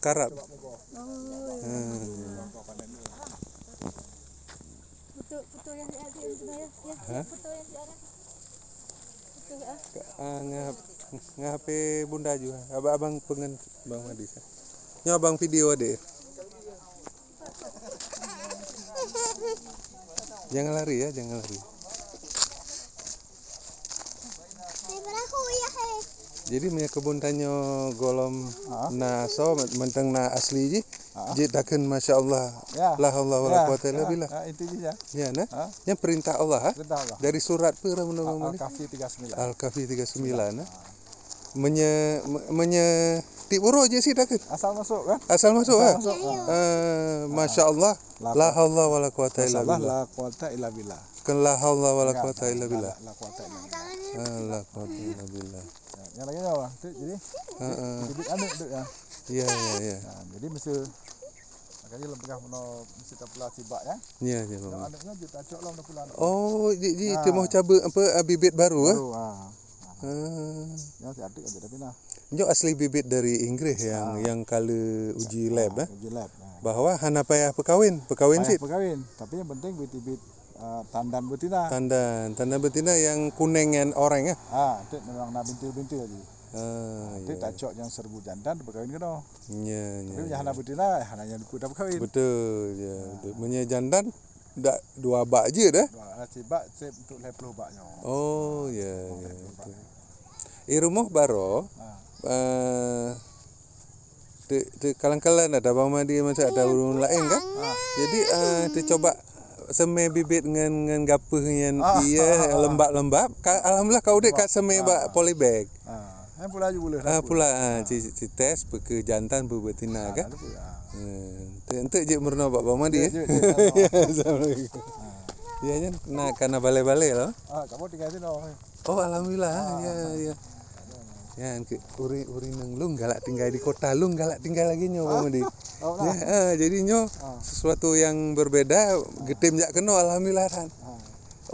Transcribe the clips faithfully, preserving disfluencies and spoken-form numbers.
Karab. Oh. Hmm. Foto, foto yang di atas tu, ya. Ya, hah? Foto yang di atas. Foto, ah. Ah, ngap, ngap H P bunda juga. Abang, abang pengen Bang Madi. Nyoe abang video deh. Jangan lari ya, jangan lari. Jadi meunyoe keubon tanyoe gohlom na soe, mantong na asli jih, jeuet takheun masya Allah. Ya. La haula wala quwata illa billah. Ya, itu jih ya. Ya, nah. Ha? Nyan perintah Allah, ha? Perintah Allah. Dari surat peue, Bang Madi? Al-Kahfi tiga sembilan. Al-Kahfi tiga sembilan, ha. Meunyoe, me-, meunyoe tiep uroe jih sit takheun. Asal masuk kan? Asal masuk, ha? Asal masuk, ha. Eh, masya Allah. La haula wala quwata illa billah. La quwata illa billah. Bukan la haula wala quwata illa billah. La quwata illa billah. Ah, la quwata illa billah. Ya, yang lagi apa? Tu jadi. Heeh. Bibit aneuk tu ya. Ya, ya, ya. Ha, jadi mesti makanya lem tengah meno mesti tapula sibak ya. Ya, ya, Bang. Aneuknya je tacok lah meno pula. Oh, jadi, jadi temoh cabe apa, ah, bibit baru, ah? Baru, ah. Ah. Yang si adik aja tapi nah. Nyoe asli bibit dari Inggris yang, ah, yang kala uji lab, eh. Uji lab. Ah. Bahwa hana payah peukawen, peukawen cit. Payah peukawen, tapi yang penting bibit-bibit, ah, tandan betina. Tandan, tandan betina yang kuning ngan oranye, eh. Ah, itu memang na bintil-bintil tadi. Ah, itu iya. Tacok yang seribu jantan peukawen keunoe. Ya, ya. Tapi ya, hana betina, hana yang duku dah peukawen. Betul, ya. Ah. Betul. Meunyoe jantan, dak dua bak je dah. Dua, ah, sibak seb untuk lhèe ploh bak nyoe. Oh, ya, ya. Lhèe ploh bak. Di rumoh baroe, ah, eh, te-, te-, kalang-kalang ada Bang Madi macam ada ureueng laén kan? Ah. Jadi, eh, teucoba seumè bibit ngon, ngon gapeuh nyan, ah, iya, ah, lembab-lembab. Ka, alhamdulillah ka udép ka seumè bak polybag. Ah, eh, pula aju buleuen. Ah, pula, ah, ci, ci tes peukeu jantan peue betina kan? Ah, lalu, ah. Eh, enteuk, enteuk jeuet meurunoe bak Bang Madi, eh? Jeuet, jeuet, jeuet. Assalamualaikum. Ah. Ya, nyan na kana balè-balè lah. Ah, kamoe tinggai sinoe. Oh, alhamdulillah. Ah, ya, ya. Ya, ureueng-ureueng nyang lôn galak tinggai di kota, lôn galak tinggai lagèe nyoe, Bang Madi. Oh, nah. Ya, ah, jadi nyoe sesuatu yang berbeda, geutem jak keunoe, alhamdulillah, kan. Ah.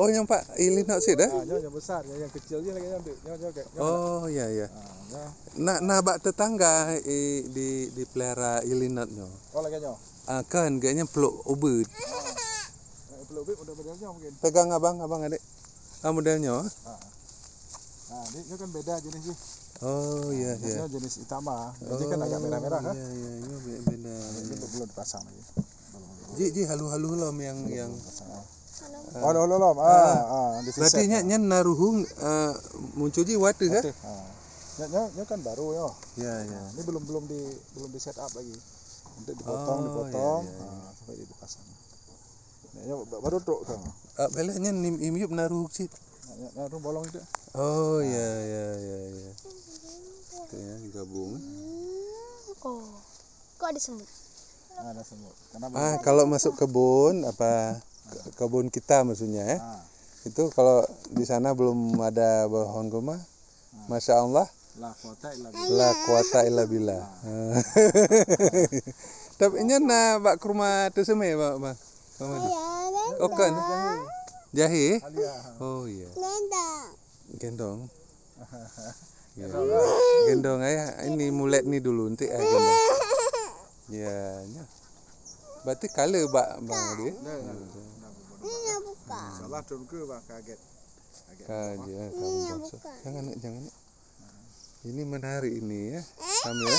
Oh, nyang pak ilinot sit, eh? Ah, nyoe yang besar, yang, yang kecil je lagi nyoe, nyoe, nyoe, nyoe. Oh, ya, ya. Ah, nyoe. Na, na bak tetangga, eh, di, dipelihara ilinot nyoe. Oh, lagèe nyoe. Ah, kan, kayaknya peluk ubit. Ah. Eh, peluk ubit model-model nyoe mungkin. Pegang abang, abang adik. Ah, model nyoe. Ah. Ah, ni, ni kan beda jenis ni. Oh, ya, ya. Nyoe jenis hitam ah. Ini kan agak merah-merah, kan? Ya, ya, ini be-, beda. Ini belum dipasang lagi. Belum, belum. Ji, ji halu-halu lom yang, yang belum dipasang, ah. Ah. Oh, lom, lom, lom. Ah, ah, di sini. Berarti nyan, nyan na ruhueng, eh, muncul ji watèe, kan? Watèe, ah. Nyoe, nyoe, nyoe kan baru, nyoe. Ya, ya. Ah, ini belum, belum di, belum di set up lagi. Untuk dipotong, oh, dipotong, ya, ya, ya. Ah, sampai dipasang. Nyoe ba-, baru trok kan. Ah, beleh nyan nim-, im yup na ruhueng cit. Nyoe, nyoe ruhueng bolong itu. Oh, ya, ya, ya, ya. Itu ya, gabung. Oh. Kok ada semut? Ada semut. Karena ah, kalau masuk kebun, apa, ke-, kebun kita maksudnya, ya. Ah. Itu kalau di sana belum ada pohon kurma, masya Allah. La quwata illa billah. La quwata illa billah. Ah. Tapi nyan na bak kurma teuseumè, Bang, Bang Madi? Oh, kan? Jahé? Alia. Oh, iya. Gendong. Ya. Gendong, ayah. Ini mulet ni dulu, nanti ayah gendong. Ya, ya. Berarti kala bak Bang Madi, ya? Dah, dah. Ini nak buka. Salah tu ke, Bang, kaget. Kaget. Kaget, ya, kamu bangsa. Jangan, nak, jangan, nak. Ini menarik ini, ya. Kami, ya.